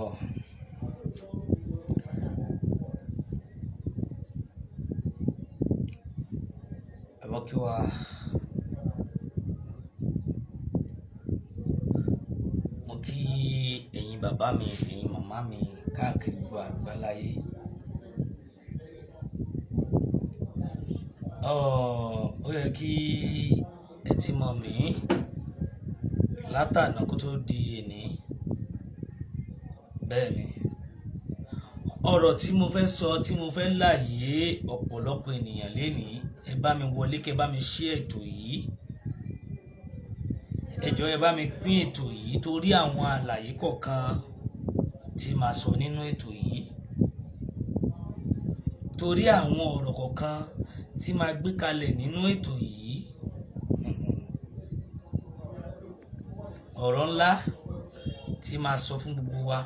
Ọ ẹ kí wa. Mo kí ẹ̀yin bàbá mi, ẹ̀yin màmá mi káàkiri gbogbo àgbáláyé. Ó yẹ kí ẹ ti mọ̀ mí látàná kó tó di èní. Bẹ́ẹ̀ ni, ọ̀rọ̀ tí mo fẹ́ sọ, tí mo fẹ́ láyé ọ̀pọ̀lọpọ̀ ènìyàn lénìí, ẹ bá mi wọlé kẹ́ bá mi share ètò yìí. Ẹ jọ̀ọ́ ẹ bá mi pín ètò yìí torí àwọn àlàyé kọ̀ọ̀kan tí màá sọ nínú ètò yìí. Torí àwọn ọ̀rọ̀ kọ̀ọ̀kan tí màá gbé kalẹ̀ nínú ètò yìí. Ọ̀rọ̀ ńlá tí màá sọ fún gbogbo wa.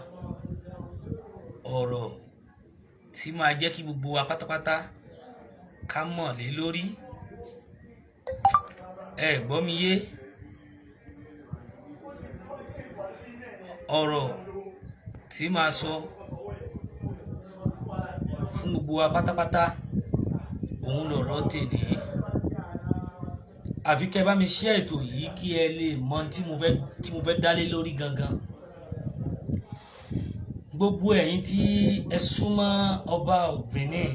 Ọ̀rọ̀ tí máa jẹ́ kí gbogbo wa pátápátá ká mọ̀ lé lórí. Ẹ gbọ́ mi yé. Ọ̀rọ̀ tí màá sọ fún gbogbo wa pátápátá, òun lọ̀rọ̀ tèmi. Àfi kẹ́ bá mi share ètò yìí kí ẹ lè mọ̀ tí mo fẹ́ dálé lórí gangan. Gbogbo ẹ̀yin tí ẹ súnmọ́ ọba Benin,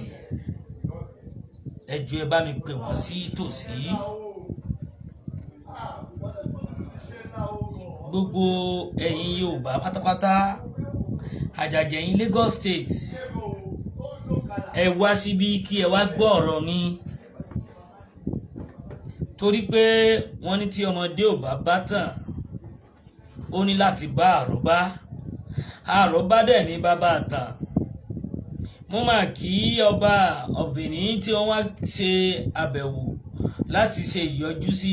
ẹ jọ̀ọ́ ẹ bá mi pè wọ́n sí tòsí. Gbogbo ẹ̀yin Yorùbá pátápátá, àjàjà ẹ̀yin Lagos State, ẹ wá síbí kí ẹ wá gbọ́ ọ̀rọ̀ mi. Torí pé wọ́n ní tí ọmọdé ò bá bá tàn, ó ní láti bá àrọ́bá. Àrọ́bá dẹ̀ ní bàbá àtàn. Mo máa kí ọba Benin tí wọ́n wá ṣe àbẹ̀wò láti ṣe ìyọjú sí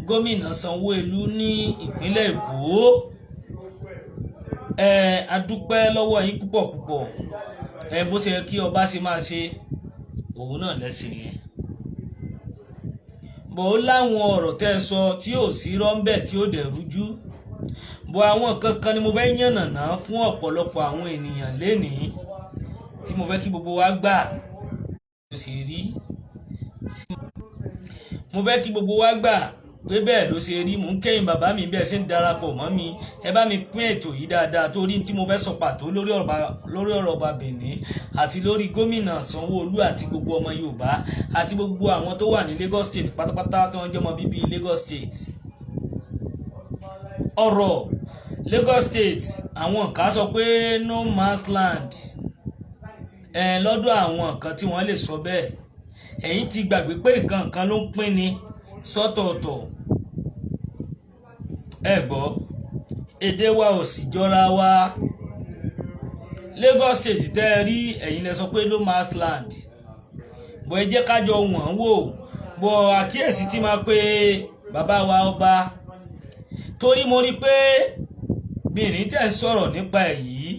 gómìnà Sanwó-Olú ní ìpínlẹ̀ Èkó. Ẹ a dúpẹ́ lọ́wọ́ yín púpọ̀ púpọ̀. Ẹ bó ṣe kí ọba ṣe máa ṣe, òun náà lẹ́sìn yẹn. Bò ó láwọn ọ̀rọ̀ tẹ́ ẹ sọ tí ò sí rọ́ńbẹ́ tí ó dẹ̀ rújú. Bò àwọn kankan ni mo fẹ́ yànnàná fún ọ̀pọ̀lọpọ̀ àwọn ènìyàn lénìí tí mo fẹ́ kí gbogbo wa gbà. Ó sì rí. Mo fẹ́ kí gbogbo wa gbà pé bẹ́ẹ̀ ló ṣe rí. Mò ń kẹ́yìn bàbá mi bẹ́ẹ̀ ṣe ń darapọ̀ mọ́ mi. Ẹ bá mi pín ètò yìí dáadáa torí tí mo fẹ́ sọ pàtó lórí ọ̀rọ̀ ọba Benin àti lórí gómìnà Sanwó-Olú àti gbogbo ọmọ Yorùbá àti gbogbo àwọn tó wà ní Lagos State pátápátá tó ń jẹ́ ọmọ bíbí Lagos State. Ọ̀rọ̀ Lagos State, àwọn kan sọ pé no man's land. Ẹ lọ́dọ̀ àwọn kan tí wọ́n lè sọ bẹ́ẹ̀. Ẹ̀yin ti gbàgbé pé nǹkan kan ló ń pín ni sọ́tọ̀ọ̀tọ̀. Ẹ gbọ́, èdè wa ò sì jọra wa. Lagos State tẹ́ ẹ rí, ẹ̀yin lẹ sọ pé no man's land. Bọ̀ ẹ jẹ́ ká jọ wọ̀n wò. Bọ̀ àkíyèsí tí máa pé bàbá wa ọba. Torí mo rí pé Benin tẹ́ ń sọ̀rọ̀ nípa ẹ̀ yìí,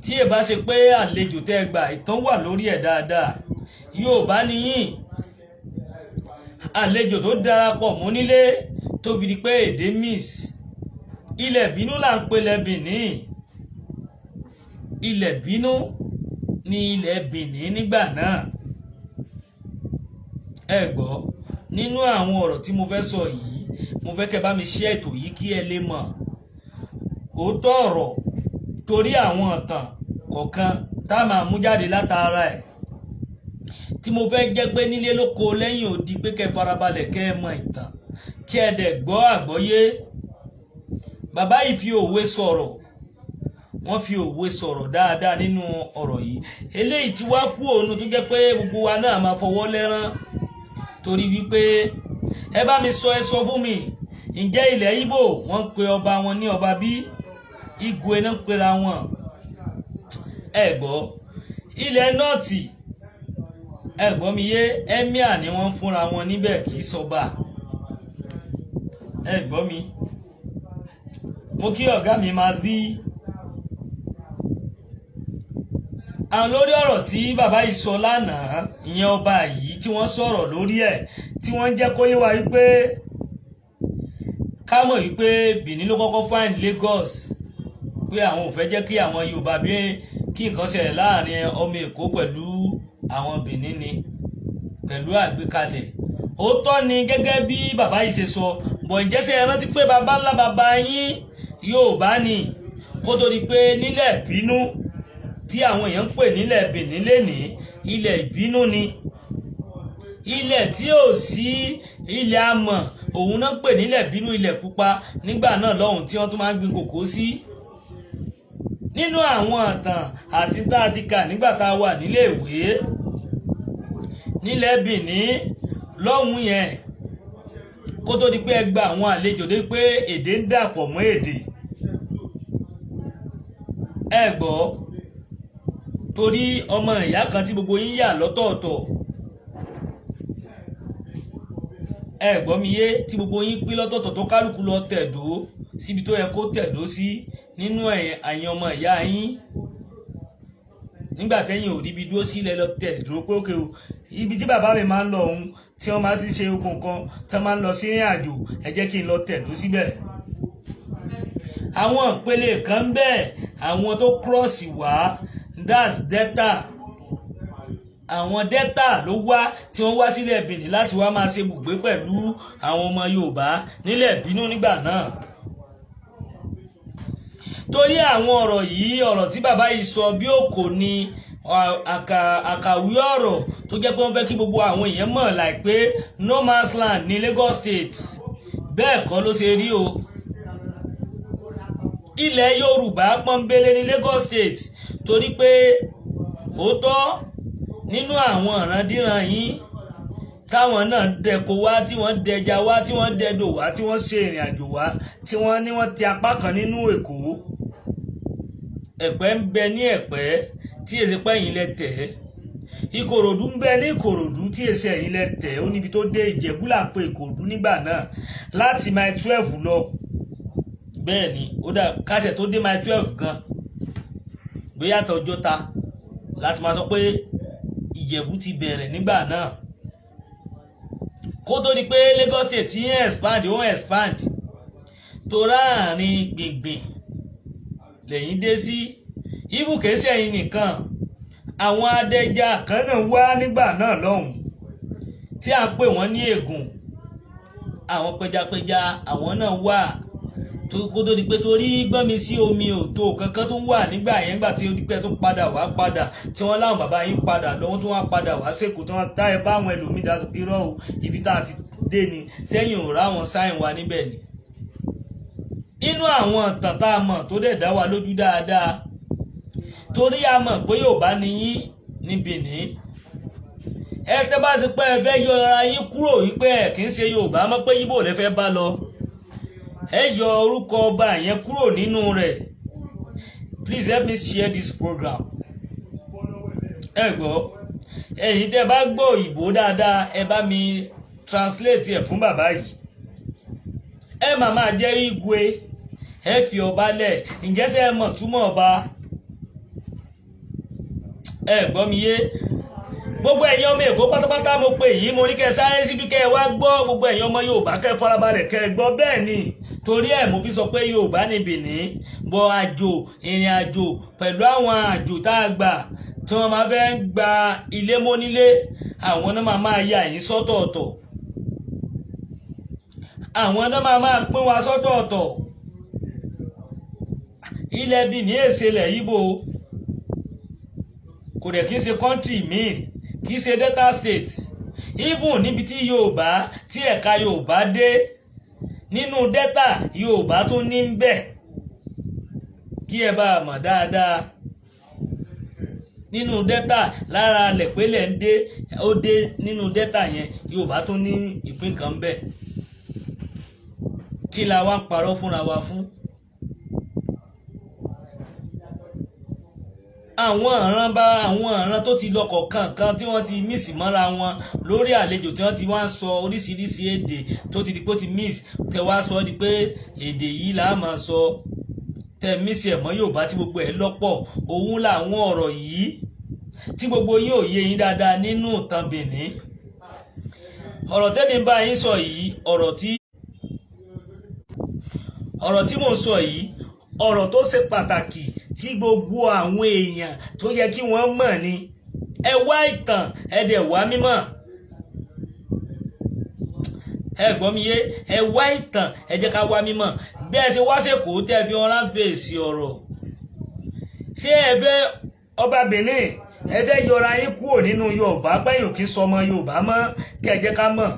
tí ẹ bá ṣe pé àlejò tẹ́ gbà ìtàn wà lórí ẹ̀ dáadáa. Yorùbá nìyín. Àlejò tó darapọ̀ mọ́ nílé tó fi di pé èdè miss. Ilẹ̀ bínú là ń pè lẹ̀ Benin. Ilẹ̀ bínú ni ilẹ̀ Benin nígbà náà. Ẹ gbọ́, nínú àwọn ọ̀rọ̀ tí mo fẹ́ sọ yìí, mo fẹ́ kẹ́ bá mi share ètò yìí kí ẹ lè mọ̀ òótọ́ ọ̀rọ̀ torí àwọn ìtàn kọ̀ọ̀kan tá a máa mú jáde látara ẹ̀. Tí mo fẹ́ jẹ́ pé nílé lóko lẹ́yìn odi pé kẹ́ farabalẹ̀ kẹ́ ẹ mọ ìtàn kí ẹ dẹ̀ gbọ́ àgbọ́yé. Bàbá yìí fi òwe sọ̀rọ̀. Wọ́n fi òwe sọ̀rọ̀ dáadáa nínú ọ̀rọ̀ yìí. Eléyìí tí wá kú òun tó jẹ́ pé gbogbo wa náà máa fọwọ́ lẹ́rán torí wípé ẹ bá mi sọ, ẹ sọ fún mi, ǹjẹ́ ilẹ̀ Ìgbò wọ́n ń pe ọba wọn ní ọba bí? Igwe náà ń pera wọn. Ẹ gbọ́, ilẹ̀ nọ́ọ̀tì, ẹ gbọ́ mi yé, emir ni wọ́n ń fúnra wọn níbẹ̀ kì í sọba. Ẹ gbọ́ mi. Mo kí ọ̀gá mi máa bí. Àwọn lórí ọ̀rọ̀ tí bàbá yìí sọ lánàá, ìyẹn ọba yìí tí wọ́n sọ̀rọ̀ lórí ẹ̀, tí wọ́n ń jẹ́ kó yé wa wípé ká mọ̀ wípé Benin ló kọ́kọ́ find Lagos. Pé àwọn ò fẹ́ jẹ́ kí àwọn Yorùbá bí kí nǹkan ṣẹlẹ̀ láàrin ọmọ Èkó pẹ̀lú àwọn Benin ni pẹ̀lú àgbékalẹ̀. Òótọ́ ni gẹ́gẹ́ bí bàbá yìí ṣe sọ bọ̀. Ǹjẹ́ ṣé ẹ rántí pé bàbá ńlá bàbá yín Yorùbá ni, kó tó di pé nílẹ̀ bínú tí àwọn èèyàn ń pè nílẹ̀ Benin lénìí, ilẹ̀ ìbínú ni, ilẹ̀ tí ò sí ilẹ̀ amọ̀, òun náà pè nílẹ̀ bínú, ilẹ̀ pupa nígbà náà lọ́hùn tí wọ́n tún máa ń gbin kòkó sí. Nínú àwọn àtàn àti tá a ti kà nígbà tá a wà nílé ìwé nílẹ̀ Benin lọ́hùn yẹn, kó tó di pé ẹ gba àwọn àlejò dé, pé èdè ń dàpọ̀ mọ́ èdè, ẹ gbọ́, torí ọmọ ìyá kan tí gbogbo yín yà lọ́tọ̀ọ̀tọ̀, ẹ gbọ́ mi yé, tí gbogbo yín pín lọ́tọ̀ọ̀tọ̀, tó kálukú lọ tẹ̀dó síbi tó yẹ kó tẹ̀dó sí nínú ẹ̀yin ọmọ ìyá yín. Nígbà tẹ́yìn ò ríbi dúró sílẹ̀ lọ tẹ̀dó pé ókè o, ibi tí bàbá mi máa ń lọ òun tí wọ́n máa ti ṣe ogun kan tí wọ́n máa ń lọ sí ìrìn àjò, ẹ jẹ́ kí n lọ tẹ̀dó síbẹ̀. Àwọn ìpele kan bẹ́ẹ̀, àwọn tó cross wá, that's Delta, àwọn Delta ló wá tí wọ́n wá sílẹ̀ Benin láti wá máa ṣe ibùgbé pẹ̀lú àwọn ọmọ Yorùbá nílẹ̀ bínú nígbà náà. Torí àwọn ọ̀rọ̀ yìí, ọ̀rọ̀ tí bàbá yìí sọ bí òkò ni àkàwé ọ̀rọ̀ tó jẹ́ pé wọ́n fẹ́ kí gbogbo àwọn èèyàn mọ̀ láìpé no man's land ní Lagos State. Bẹ́ẹ̀ kọ́ ló ṣe rí o. Ilẹ̀ Yorùbá pọ́nbélé ní Lagos State, torí pé òótọ́ nínú àwọn ìrandíran yín táwọn náà dẹko wá, tí wọ́n dẹja wá, tí wọ́n dẹdò wá, tí wọ́n ṣe ìrìn àjò wá, tí wọ́n ní wọ́n ti apá kan nínú Èkó. Ẹ̀pẹ́ ń bẹ ní Ẹ̀pẹ́ tí èsì pẹ́yìn lẹ tẹ̀ ẹ́, Ìkòròdú ń bẹ ní Ìkòròdú tí èsì ẹ̀yìn lẹ tẹ̀ ẹ́, ó níbi tó dé. Ìjẹ̀bú là ń pe Ìkòròdú nígbà náà láti mile 12 lọ. Bẹ́ẹ̀ ni ó dà kásẹ̀ tó dé mile 12 gan, bóyá tọjọ́ ta láti máa sọ pé Ìjẹ̀bú ti bẹ̀rẹ̀ nígbà náà, kó tó di pé Lagos State ti ń expand, ó ń expand tó ráàrin gbìngbìn lẹ́yìn dé sí ibùkẹ́sẹ̀ yìí nìkan. Àwọn adẹja kan náà wá nígbà náà lọ́hùn tí à ń pè wọ́n ní Ègùn, àwọn pẹjapẹja, àwọn náà wà kó tó di pé torí gbọ́nmi sí omi òtó kankan tó wà nígbà yẹn, nígbà tí ó di pé tó padà wá padà tí wọ́n láwọn bàbá yín padà lọ́wọ́, tó wá padà wá sẹ́kù tí wọ́n tá ẹ bá àwọn ẹlòmíì dá irọ́ o, ibi tá a ti dé ni sẹ́yìn ò ráwọn sáìn wa níbẹ̀ ni. Inú àwọn ìtàn tá a mọ̀ tó dẹ̀ dá wa lójú dáadáa, torí a mọ̀ pé Yorùbá ni yín ní Benin, ẹ tẹ́ bá ti pẹ́ ẹ fẹ́ yọ ara yín kúrò wípé ẹ kì í ṣe Yorùbá mọ́, pé Yíbò lè fẹ́ bá lọ, ẹ yọ orúkọ ọba yẹn kúrò nínú rẹ̀. Please help me share this program. Ẹ gbọ́, ẹ̀yin tẹ́ bá gbọ́ òyìnbó dáadáa, ẹ bá mi translate ẹ̀ fún bàbá yìí. Ẹ máa máa jẹ́ igwe, ẹ fi ọba lẹ̀. Ǹjẹ́ ṣé ẹ mọ̀ túmọ̀ ọba? Ẹ gbọ́ mi yé, gbogbo ẹ̀yin ọmọ Èkó pátápátá, mo pè yín, mo ní kẹ́ ẹ sáré síbi kẹ́ ẹ wá gbọ́. Gbogbo ẹ̀yin ọmọ Yorùbá, kẹ́ ẹ farabalẹ̀ kẹ́ ẹ gbọ́. Bẹ́ẹ̀ ni, torí ẹ̀ mo fi sọ pé Yorùbá ní Benin bọ àjò, ìrìn àjò pẹ̀lú àwọn àjò tá a gbà tí wọ́n máa fẹ́ gba ilé mọ́nílé, àwọn náà máa máa yà yín sọ́tọ̀ọ̀tọ̀, àwọn náà máa máa pín wa sọ́tọ̀ọ̀tọ̀. Ilẹ̀ Benin èsèlẹ̀ Ìgbò kò dẹ̀ kí n ṣe country míì, kì í ṣe Delta State. Even níbi tí Yorùbá, tí ẹ̀ka Yorùbá dé nínú Delta, Yorùbá tún ní ń bẹ̀, kí ẹ bá a mọ̀ dáadáa. Nínú Delta, lára lẹ̀pẹ́lẹ̀ ń dé, ó dé nínú Delta yẹn, Yorùbá tún ní ìpín kan bẹ̀. Kí la wá ń parọ́ fúnra wa fún? Àwọn ìran bá àwọn ìran tó ti lọ kọ̀ọ̀kan kan tí wọ́n ti mísì mọ́ra wọn lórí àlejò, tí wọ́n ti wá ń sọ oríṣiríṣi èdè tó ti di pé ó ti mísì, tẹ wá sọ di pé èdè yìí là á máa sọ, tẹ mísì ẹ̀ mọ́ Yorùbá tí gbogbo ẹ̀ lọ́pọ̀. Òun làwọn ọ̀rọ̀ yìí tí gbogbo yín ò yé yín dáadáa nínú ìtàn Benin. Ọ̀rọ̀ tẹ́mi bá yín sọ yìí, ọ̀rọ̀ tí mò ń sọ yìí, Ọ̀rọ̀ tó ṣe pàtàkì tí gbogbo àwọn èèyàn tó yẹ kí wọ́n mọ̀ ni. Ẹ wá ìtàn, ẹ dẹ̀ wá mímọ̀. Ẹ gbọ́ mi yé? Ẹ wá ìtàn, ẹ jẹ́ ká wá mímọ̀. Bí ẹ ṣe wá sèkó tẹ́ fi ọ̀rá ń fèsì ọ̀rọ̀, ṣé ẹ fẹ́ ọba Benin, ẹ fẹ́ yọra yín kúrò nínú Yorùbá pẹ́yìn kí sọmọ Yorùbá mọ́? Kẹ́ ẹ jẹ́ ká mọ̀.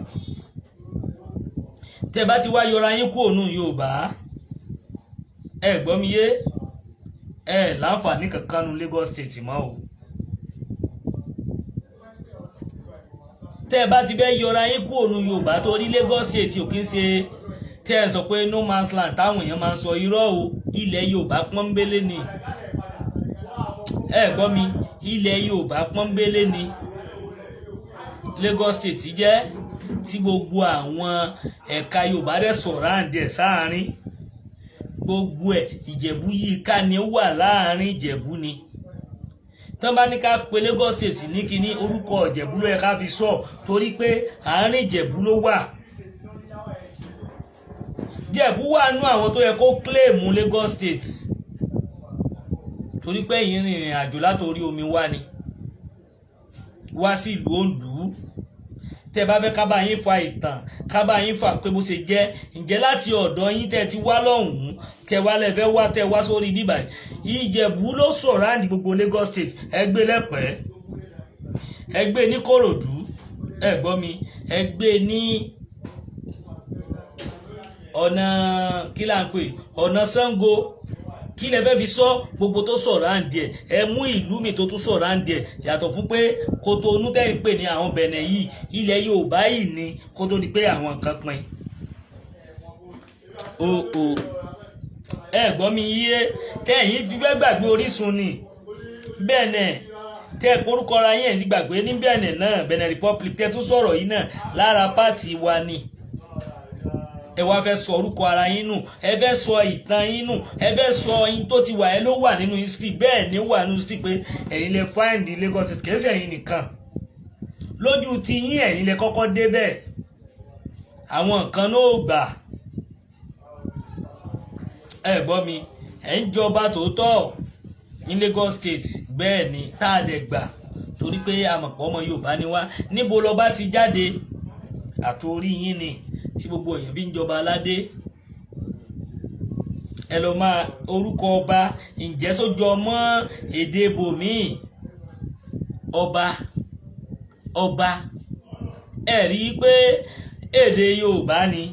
Tẹ́ bá ti wá yọra yín kúrò nínú Yorùbá, ẹ gbọ́ mi yé, ẹ láǹfààní kankan nu Lagos State mọ́ o. Tẹ́ ẹ bá ti fẹ́ yọra yín kúrò nínú Yorùbá, torí Lagos State ò kí ń ṣe tẹ́ ẹ sọ pé no man's land táwọn èèyàn máa ń sọ. Irọ́ o, ilẹ̀ Yorùbá pọ́nbélé ni. Ẹ gbọ́ mi, ilẹ̀ Yorùbá pọ́nbélé ni Lagos State jẹ́, tí gbogbo àwọn ẹ̀ka Yorùbá rẹ̀ sọ̀rọ̀ àǹdẹ̀ sáàárín gbogbo ẹ̀. Ìjẹ̀bú yìí ká ni ó wà láàárín Ìjẹ̀bú ni. Tán bá ní ká pe Lagos State ní kíní, orúkọ Ìjẹ̀bú ló yẹ ká fi sọ, torí pé àárín Ìjẹ̀bú ló wà. Ìjẹ̀bú wà nú àwọn tó yẹ kó kílèmù Lagos State, torí pé ẹ̀yin rìnrìn àjò látòrí omi wá ni wá sí ìlú Oǹdó. Tẹ́ bá fẹ́ ká bá yín fa ìtàn, ká bá yín fa pé bó ṣe jẹ́, ǹjẹ́ láti ọ̀dọ̀ yín tẹ́ ti wá lọ́hùn-ún, kẹ́ wá lẹ́fẹ́ wá tẹ́ wá sórí bíbà, Ìjẹ̀bú ló sọ̀ráǹdì gbogbo Lagos State. Ẹ gbé lẹ́pẹ́, ẹ gbé ní Kòròdú, ẹ gbọ́ mi, ẹ gbé ní ọ̀nà kí là ń pè, ọ̀nà Ṣàngó, kí lẹ fẹ́ fi sọ gbogbo tó sọ̀ráǹdì ẹ̀. Ẹ mú ìlú mi tó tún sọ̀ráǹdì ẹ̀, yàtọ̀ fún pé Kòtónú tẹ́ ń pè ní àwọn Bẹ̀nẹ̀ yìí, ilẹ̀ Yorùbá yìí ni kó tó di pé àwọn nǹkan pin. O ẹ gbọ́ mi yé? Tẹ́yìn fi fẹ́ gbàgbé orísun ni Bẹ̀nẹ̀ tẹ́ korúkọ ara yín ẹ̀ ní gbàgbé ní Bẹ̀nẹ̀ náà, Bẹ̀nẹ̀ Republic tẹ́ tún sọ̀rọ̀ yìí náà lára pàtì wa ni. Ẹ wá fẹ́ sọ orúkọ ara yín nù, ẹ fẹ́ sọ ìtàn yín nù, ẹ fẹ́ sọ yín tó ti wà, ẹ ló wà nínú history. Bẹ́ẹ̀ ni wà nínú history pé ẹ̀yin lè find Lagos State, kìí ṣe ẹ̀yin nìkan. Lójú ti yín ẹ̀yin lè kọ́kọ́ débẹ̀, àwọn kan náà gbà. Ẹ gbọ́ mi, ẹ̀ ń jọba tòótọ́ ní Lagos State, bẹ́ẹ̀ ni tá a dẹ̀ gbà, torí pé àmọ̀pọ̀ ọmọ Yorùbá ni wá. Níbo lọba ti jáde? Àtòrí yín ni tí gbogbo èèyàn bí ń jọba aládé. Ẹ lọ máa orúkọ ọba, ǹjẹ́ sójọ mọ́ èdè bòmíì? Ọba ọba, ẹ rí i pé èdè Yorùbá ni.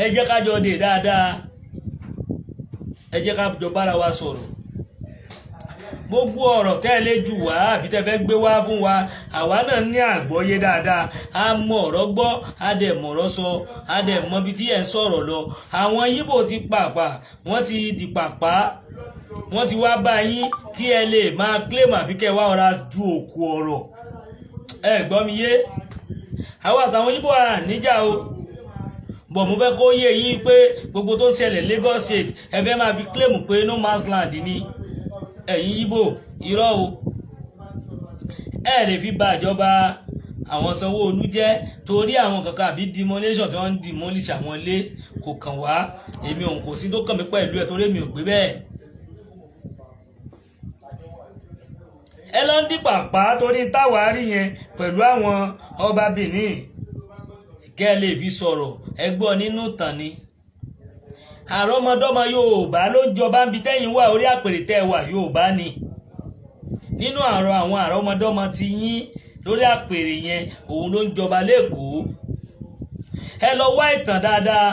Ẹ jẹ́ ká jọ dè dáadáa, ẹ jẹ́ ká jọ bára wa sọ̀rọ̀. Gbogbo ọ̀rọ̀ tẹ́ ẹ lè jù wá àbí tẹ́ fẹ́ gbé wá fún wa, àwa náà ní àgbọ́yé dáadáa. A mọ ọ̀rọ̀ gbọ́, a dẹ̀ mọ̀rọ̀ sọ, a dẹ̀ mọ ibi tí ẹ̀ ń sọ̀rọ̀ lọ. Àwọn Yíbò ti pàpà, wọ́n ti di pàpà, wọ́n ti wá bá yín kí ẹ lè máa claim àbí kẹ́ wá ọ̀rá ju òkú ọ̀rọ̀. Ẹ gbọ́ mi yé? Àwa àtàwọn Yíbò à níjà o, bọ̀ mo fẹ́ kó yé yín pé gbogbo tó ṣẹlẹ̀ Lagos State, ẹ fẹ́ máa fi claim pé no man's land ni ẹ̀yin Yíbò. Irọ́ o, ẹ lè fi bà ìjọba àwọn Sanwó-Olú jẹ́ torí àwọn kankan àbí demolition tí wọ́n ń demolish àwọn ilé kò kàn wá. Èmi òun kò sí tó kàn mí pẹ̀lú ẹ̀, torí èmi ò gbé bẹ́ẹ̀. Ẹ lọ ń dí pàpà torí táwa rí yẹn pẹ̀lú àwọn ọba Benin, kẹ́ ẹ lè fi sọ̀rọ̀. Ẹ gbọ́ nínú ìtàn ni àrọ́mọdọ́mọ Yorùbá ló ń jọba ń bi tẹ́yìn wà, orí àpèrè tẹ́ wà Yorùbá ni. Nínú àrọ àwọn àrọ́mọdọ́mọ ti yín lórí àpèrè yẹn, òun ló ń jọba lẹ́kọ̀ọ́. Ẹ lọ wá ìtàn dáadáa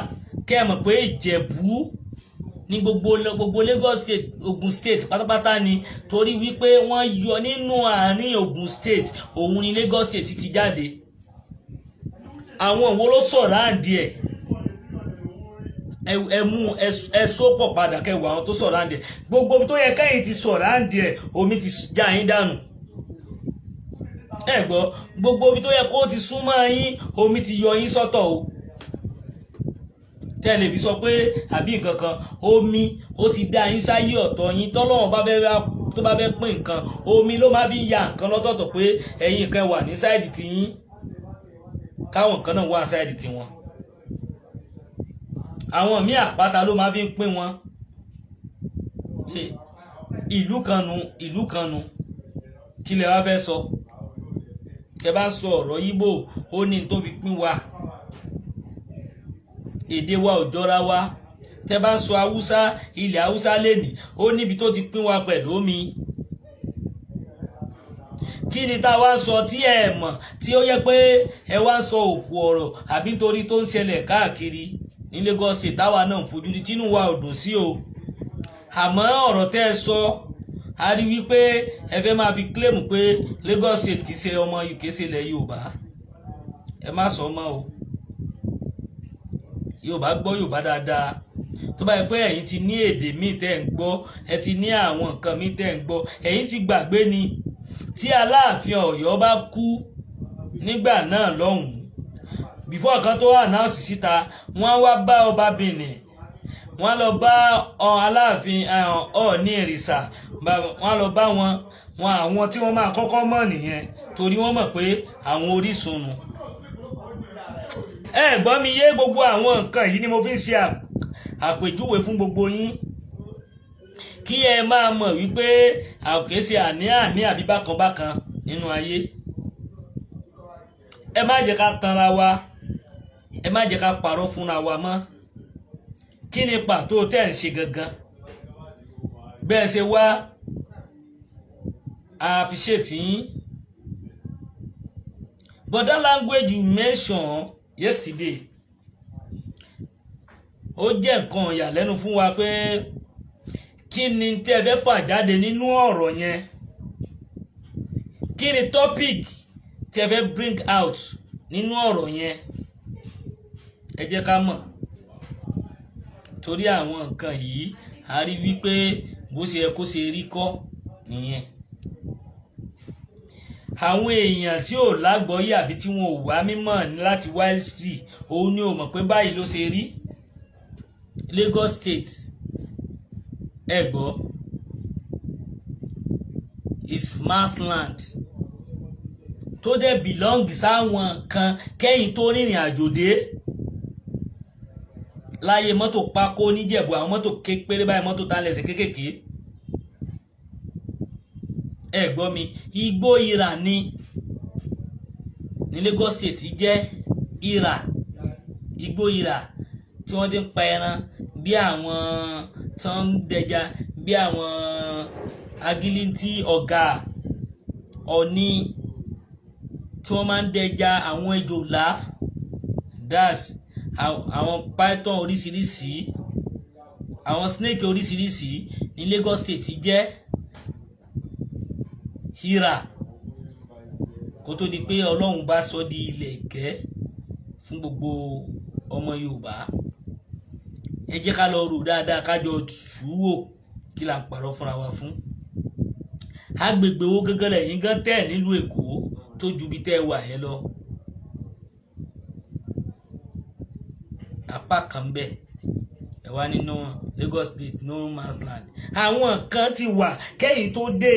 kẹ́ ẹ mọ̀ pé Ìjẹ̀bú ní gbogbo Lagos State, Ogun State pátápátá ni, torí wípé wọ́n yọ nínú àárín Ogun State, òun ni Lagos State ti jáde. Àwọn wo ló sọ̀rọ̀ àǹdí ẹ̀? Ẹ mú ẹ só pọ̀ padà kẹwàá àwọn tó sọ̀rọ̀ àǹdí ẹ̀. Gbogbo tó yẹ kẹ́yìn ti sọ̀rọ̀ àǹdí ẹ̀, omi ti já yín dànù. Ẹ gbọ́, gbogbo ibi tó yẹ kó ti súnmọ́ yín, omi ti yọ yín sọ́tọ̀ o. Tẹ́ lè fi sọ pé àbí nǹkan kan, omi ó ti dá yín sáyé ọ̀tọ̀ yín. Tọ́lọ́wọ́n bá fẹ́ tó bá fẹ́ pín nǹkan, omi ló máa fi ya nǹkan lọ́tọ̀ọ̀tọ̀ pé ẹ̀yin kan wà ní sáìdì tiyín, káwọn kan náà wà sáìdì tiwọn. Àwọn míì, àpáta ló máa fi ń pín wọn. Ìlú kan nu, ìlú kan nu. Kí lẹ wá fẹ́ sọ? Ẹ bá sọ ọ̀rọ̀ Yíbò, ó ní tó fi pín wa. Èdè wa ò jọra wa. Tẹ bá sọ Haúsá, ilẹ̀ Haúsá lẹ́nìí, ó níbi tó ti pín wa pẹ̀lú omi. Kí ni tá a wá sọ tí ẹ mọ̀ tí ó yẹ pé ẹ wá sọ òkú ọ̀rọ̀, àbí nítorí tó ń ṣẹlẹ̀ káàkiri ní Lagos State táwa náà ń fojú di, tínú wa ò dùn sí o? Àmọ́ ọ̀rọ̀ tẹ́ ẹ sọ, a rí wípé ẹ fẹ́ máa fi claim pé Lagos State kì í ṣe ọmọ, kì í ṣe ilẹ̀ Yorùbá. Ẹ má sọ mọ́ o. Yorùbá gbọ́ Yorùbá dáadáa. Tó bá yẹ pé ẹ̀yin ti ní èdè míì tẹ́ ń gbọ́, ẹ ti ní àwọn nǹkan míì tẹ́ ń gbọ́, ẹ̀yin ti gbàgbé ni. Tí Aláàfin Ọ̀yọ́ bá kú nígbà náà lọ́hùn-ún, before kan tó announce síta, wọ́n wá bá ọba Benin, wọ́n lọ bá Aláàfin Ọọ̀ni Ìrìsà, wọ́n lọ bá wọn. Wọn àwọn tí wọ́n máa kọ́kọ́ mọ̀ nìyẹn, torí wọ́n mọ̀ pé àwọn orísun nu. Ẹ gbọ́ mi yé? Gbogbo àwọn nǹkan yìí ni mo fi ń ṣe àpèjúwe fún gbogbo yín, kí ẹ máa mọ̀ wípé àkèsí àní-àní àbí bákan bákan nínú ayé. Ẹ má jẹ́ ká tanra wa, ẹ má jẹ́ ká parọ́ fúnra wa mọ́. Kí ni pàtó tẹ́ ń ṣe gangan? Bẹ́ẹ̀ ṣe wá, appreciate yín, but that language you mention yesterday, ó jẹ́ nǹkan ìyàlẹ́nu fún wa pé kí ni tẹ́ ẹ fẹ́ fà jáde nínú ọ̀rọ̀ yẹn? Kí ni topic tí ẹ fẹ́ bring out nínú ọ̀rọ̀ yẹn? Ẹ jẹ́ ká mọ̀, torí àwọn nǹkan yìí, a rí wípé bó ṣe yẹ kó ṣe rí kọ́ nìyẹn. Àwọn èèyàn tí ò lágbọ́yé àbí tí wọn ò wá mímọ̀ láti wá history, òun ni ò mọ̀ pé báyìí ló ṣe rí. Lagos State, ẹ gbọ́, is marshland tó dẹ̀ belong sáwọn kan kẹ́yìn tó rìnrìn àjò dé láyé mọ́tò pákó níjẹ̀bú, àwọn mọ́tò kékeré báyìí, mọ́tò tá lẹ́sẹ̀ kéékèèké. Ẹ gbọ́ mi, igbó ìrà ni ní Lagos State jẹ́ ìrà, igbó ìrà tí wọ́n ti ń pa ẹran, bí àwọn tí wọ́n ń dẹja, bí àwọn agilintí, ọ̀gà, ọ̀ní tí wọ́n máa ń dẹja, àwọn ejòlá, das àwọn python oríṣiríṣi, àwọn snake oríṣiríṣi ní Lagos State jẹ́ hira, kó tó di pé Ọlọ́run bá sọ di ilẹ̀ ìkẹ́ fún gbogbo ọmọ Yorùbá. Ẹ jẹ́ ká lọ rò dáadáa, ká jọ tù ú wò. Kí là ń parọ́ fúnra wa fún? Agbègbè wo gẹ́gẹ́ lẹ́yìn gan tẹ̀ nílùú Èkó tó ju ibi tẹ́ ẹ wà yẹn lọ? Apá kan bẹ́ẹ̀, ẹ wá nínú Lagos State, no man's land. Àwọn kan ti wà kẹ́yìn tó dé.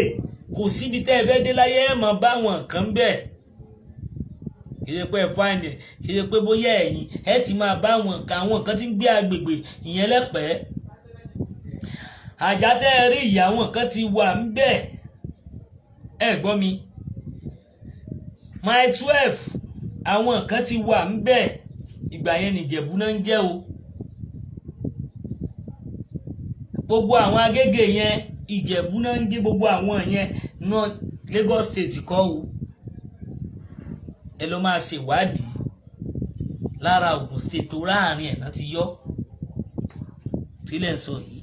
Kò síbi tẹ́ ẹ fẹ́ dé láyé, ẹ mọ̀ bá àwọn kan bẹ́ẹ̀. Kì í ṣe pé ẹ fáìní ẹ, kì í ṣe pé bóyá ẹ̀yin ẹ ti máa bá àwọn kan, àwọn kan tí ń gbé agbègbè ìyẹn lẹ́pẹ́ẹ́. Àjà tẹ́ ẹ rí ìyá, àwọn kan ti wà ń bẹ̀. Ẹ gbọ́ mi, Mile 12, àwọn kan ti wà ń bẹ̀. Ìgbà yẹn nìjẹ̀bú náà ń jẹ́ o. Gbogbo àwọn Agége yẹn, Ìjẹ̀bú náà ń jẹ́. Gbogbo àwọn yẹn náà, Lagos State kọ́ o. Ẹ lọ máa ṣèwádìí lára Ògùn State tó ráàrin ẹ̀ náà ti yọ sílẹ̀ ń sọ yìí.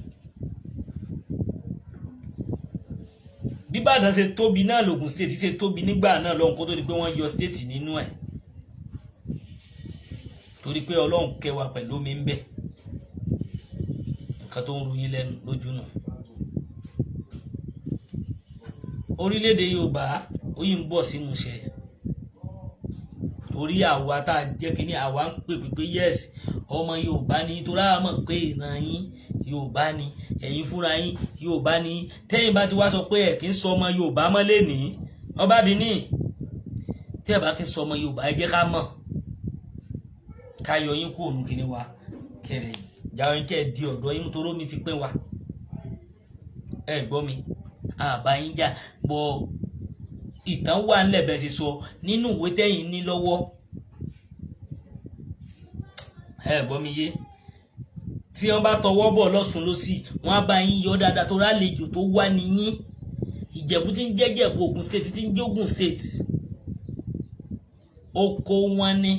Bíbàdàn ṣe tóbi náà lògùn State ṣe tóbi nígbà náà lọ́hùn, kó tó di pé wọ́n yọ state nínú ẹ̀, torí pé Ọlọ́run kẹwàá pẹ̀lú omi ń bẹ. Nǹkan tó ń ru yín lẹ́nu lójú nù. Orílẹ̀-èdè Yorùbá ó yìí ń bọ̀ sí ìmúṣẹ, torí àwa tá a jẹ́ kínní, àwa ń pè pé yes, ọmọ Yorùbá ni, torí àwa mọ̀ pé ìran yín Yorùbá ni, ẹ̀yin fúnra yín Yorùbá ni. Tẹ́yìn bá ti wá sọ pé ẹ̀ kì í sọ ọmọ Yorùbá mọ́ lẹ́nìí, ọba mi ní tẹ́ ẹ̀ bá kì í sọ ọmọ Yorùbá, ẹ jẹ́ ká mọ̀, ká yọ yín kúrò nù kíní wa kẹrẹ̀. Jáwọ́ yín kẹ́ ẹ di ọ̀dọ́ yín toró mi ti pín wa. Ẹ gbọ́ mi, àbá yín jà bọ̀ ìtàn wà ńlẹ̀ bẹ́ẹ̀ ṣe sọ nínú ìwé tẹ́yìn ní lọ́wọ́. Ẹ gbọ́ mi yé, tí wọ́n bá tọwọ́ bọ̀ lọ́sùn lọ́sì, wọ́n á bá yín yọ dáadáa tó rálejò tó wá níyín. Ìjẹ̀bú tí ń jẹ́ Jẹ̀bú, Ògùn State tí ń jẹ́ Ògùn State, oko wọn ni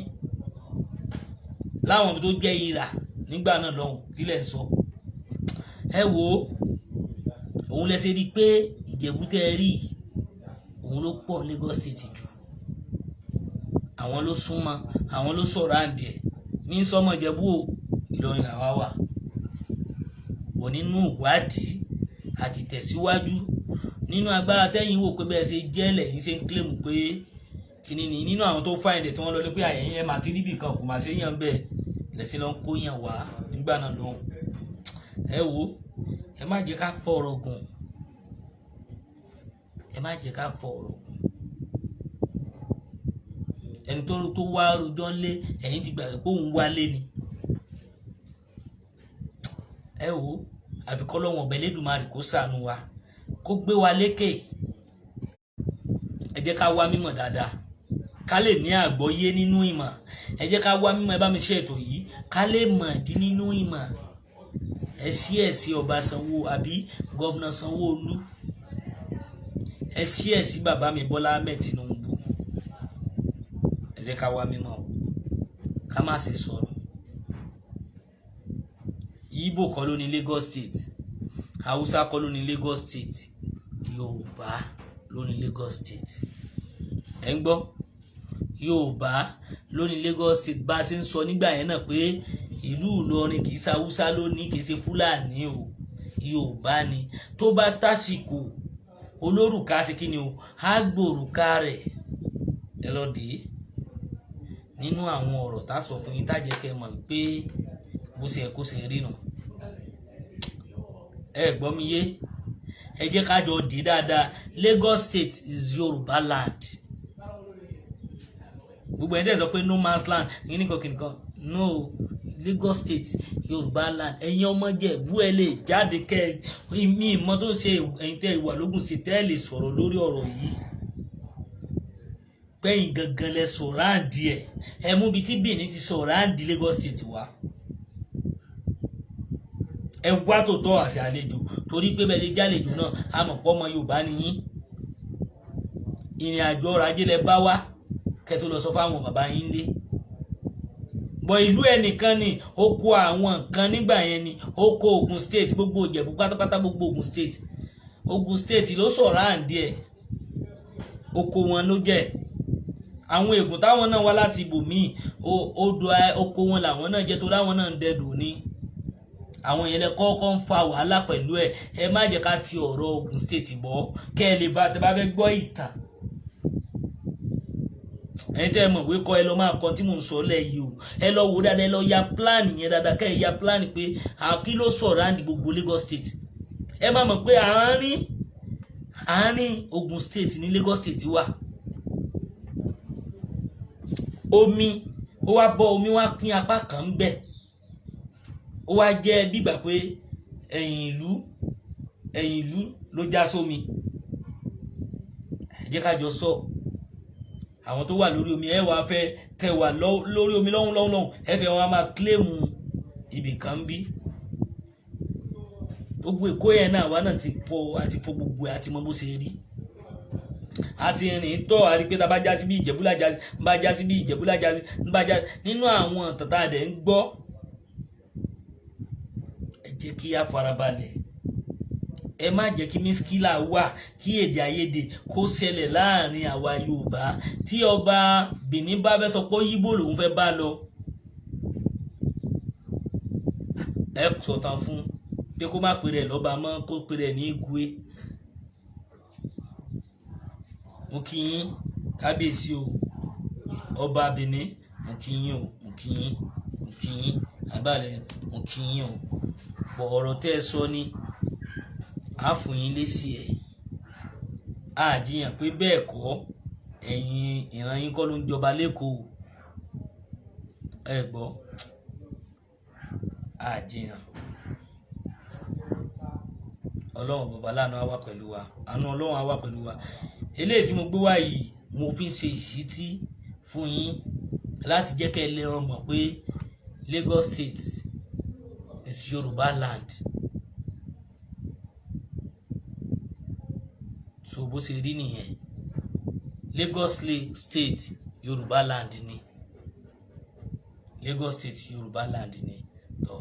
láwọn ibi tó jẹ́ ìrà nígbà náà lọ́hùn. Kílẹ̀ ń sọ? Ẹ wo òun lẹ ṣe rí i pé Ìjẹ̀bú tẹ́ ẹ rí, òun ló pọ̀ Lagos State jù. Àwọn ló súnmọ́, àwọn ló sọ̀rọ̀ àǹdí ẹ̀ mí sọmọ Ìjẹ̀bú o. Ìlọrin làwa wà bọ̀ nínú ìwádìí àti tẹ̀síwájú nínú agbára tẹ́yìn wò pé bẹ́ẹ̀ ṣe jẹ́ lẹ́yìn ṣe ń kílèmù pé kíní ni nínú àwọn tó fáyìn dẹ̀ tí wọ́n lọ lé pé àyẹ̀yìn ẹ̀ máa ti ríbì kan kò máa ṣe yàn bẹ́ẹ̀ lẹ́sìn lọ́n kó yàn wá nígbà náà lọ́hùn. Ẹ wo, ẹ má jẹ́ ká fọ̀rọ̀ gùn, ẹ má jẹ́ ká fọ̀rọ̀ gùn. Ẹni tó wá rojọ́ ńlé, ẹ̀yìn ti gbà pé òun wálé ni. Ẹ wo, àfikọ́ lọ́wọ́n ọ̀bẹ Elédùmarè kó ṣàánú wa, kó gbé wa lékè. Ẹ jẹ́ ká wá mímọ̀ dáadáa, ká lè ní àgbọ́yé nínú ìmọ̀. Ẹ jẹ́ ká wá mímọ̀. Ẹ bá mi ṣe ètò yìí ká lè mọ̀ dín nínú ìmọ̀. Ẹ ṣí ẹ̀ sí ọba Sanwó àbí gọ́vnà Sanwó-Olú, ẹ ṣí ẹ̀ sí bàbá mi Bọ́lá Ahmed Tinubu. Ẹ jẹ́ ká wá mímọ̀ o, ká má ṣe sọ̀rọ̀. Ìgbò kọ́ ló ní Lagos State, Haúsá kọ́ ló ní Lagos State, Yorùbá ló ní Lagos State. Ẹ ń gbọ́, Yorùbá ló ní Lagos State. Bá a ṣe ń sọ nígbà yẹn náà pé ìlú Ìlọrin kì í ṣe Haúsá ló ní, kì í ṣe Fúlàní o, Yorùbá ni. Tó bá tásìkò olórùka ṣe kí ni o, á gbòrùka rẹ̀. Ẹ lọ dé nínú àwọn ọ̀rọ̀ tá a sọ fún yín tá jẹ́ kẹ́ mọ̀ pé bó ṣe yẹ kó ṣe rí nù. Ẹ gbọ́ mi yé, ẹ jẹ́ ká jọ dé dáadáa. Lagos State is Yorùbá land. Gbogbo ẹni tẹ́ sọ pé no man's land kìnìkan kìnìkan, no, Lagos State Yorùbá land. Ẹ̀yin ọmọ Jẹ̀bú ẹ lè jáde kẹ́ mi ìmọ̀ tó ṣe ẹ̀yin tẹ́ ìwà lógún ṣe tẹ́ lè sọ̀rọ̀ lórí ọ̀rọ̀ yìí pẹ́yìn gangan lẹ sọ̀rọ̀ àǹdí ẹ̀. Ẹ mú ibi tí Benin ti sọ̀rọ̀ àǹdí Lagos State wá. Ẹ wá tó tọ́ àṣà àlejò, torí pé bẹ́ẹ̀ ṣe jálejò náà a mọ̀ pọ́ ọmọ Yorùbá ni yín. Ìrìn àjò ọrọ̀ ajé lẹ bá wá kẹ́ tó lọ sọ fáwọn bàbá yín lé bọ̀. Ìlú ẹnìkan ni ó kó àwọn nǹkan nígbà yẹn ni ó kó Ògùn State, gbogbo Ìjẹ̀bú pátápátá, gbogbo Ògùn State. Ògùn State ló sọ̀rọ̀ àǹdí ẹ̀, oko wọn ló jẹ́. Àwọn ègùn táwọn náà wá láti ibòmíì, odò oko wọn làwọn náà jẹ́, torí àwọn náà ń dẹdùn ní àwọn yẹn lẹ kọ́kọ́ ń fa wàhálà pẹ̀lú ẹ̀. Ẹ má jẹ́ ká ti ọ̀rọ̀ Ògùn State bọ́ kẹ́ ẹ lè bá tẹ bá fẹ́ gbọ́ ìtàn. Ẹ̀yin tẹ́ ẹ mọ̀ wé kọ́, ẹ lọ máa kọ́ tí mò ń sọ lẹ̀ yìí o. Ẹ lọ wò dáadáa, ẹ lọ ya plan yẹn dáadáa, kẹ́ ẹ ya plan pé àkí ló sọ̀rọ̀ àǹdí gbogbo Lagos State. Ẹ má mọ̀ pé àárín Ògùn State ní Lagos State wà. Omi ó wá bọ́, omi wá pín apá kan ń bẹ̀, ó wá jẹ́ bígbà pé ẹ̀yìn ìlú ló já sómi. Ẹ jẹ́ ká jọ sọ àwọn tó wà lórí omi. Ẹ wàá fẹ́ tẹ wà lórí omi lọ́hùn lọ́hùn lọ́hùn, ẹ fẹ́ wọn máa kílèmù ibì kan bí gbogbo Èkó yẹn náà. Àwa náà ti fọ, àti fọ gbogbo ẹ̀, àti mọ bó ṣe rí, àti rìn tọ́. Àrí pé tá a bá já sí bí Ìjẹ̀bú lájà, bá já sí bí Ìjẹ̀bú lájà, bá já nínú àwọn tàtà dẹ̀ ń gbọ́. Ẹ jẹ́ kí á farabalẹ̀. Ẹ má jẹ́ kí mísíkìlà wà, kí èdè àìyedè kó ṣẹlẹ̀ láàrin àwa Yorùbá. Tí ọba Benin bá fẹ́ sọ pé Yíbò lòun fẹ́ bá lọ, ẹ sọ̀tàn fún pé kó má pè rẹ̀ lọ́ba mọ́, kó pè rẹ̀ ní Igwe. Mo kí yín kábíyèsí o, ọba Benin, mo kí yín o, mo kí yín, mo kí yín abalẹ̀, mo kí yín o. Bọ̀ ọ̀rọ̀ tẹ́ ẹ sọ ni a fún yín lésì ẹ̀. A jiyàn pé bẹ́ẹ̀ kọ́, ẹ̀yin ìran yín kọ́ ló ń jọba lẹ́kọ̀ọ́. Ẹ gbọ́, Àjiyàn Ọlọ́run bàbá lánà á wà pẹ̀lú wa, àánú Ọlọ́run á wà pẹ̀lú wa. Eléyìí tí mo gbé wá yìí, mo fi ń ṣe ìṣítí fún yín láti jẹ́ kẹ́ ẹ lè mọ̀ pé Lagos State is Yorùbá land. So bó ṣe rí nìyẹn, Lagos State Yorùbá land ni, Lagos State Yorùbá land ni. Tó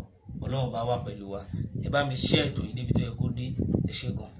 Ọlọ́run bá wà pẹ̀lú wa, ẹ bá mi share ètò yìí débi tó yẹ kó dé. Ẹ ṣé gan.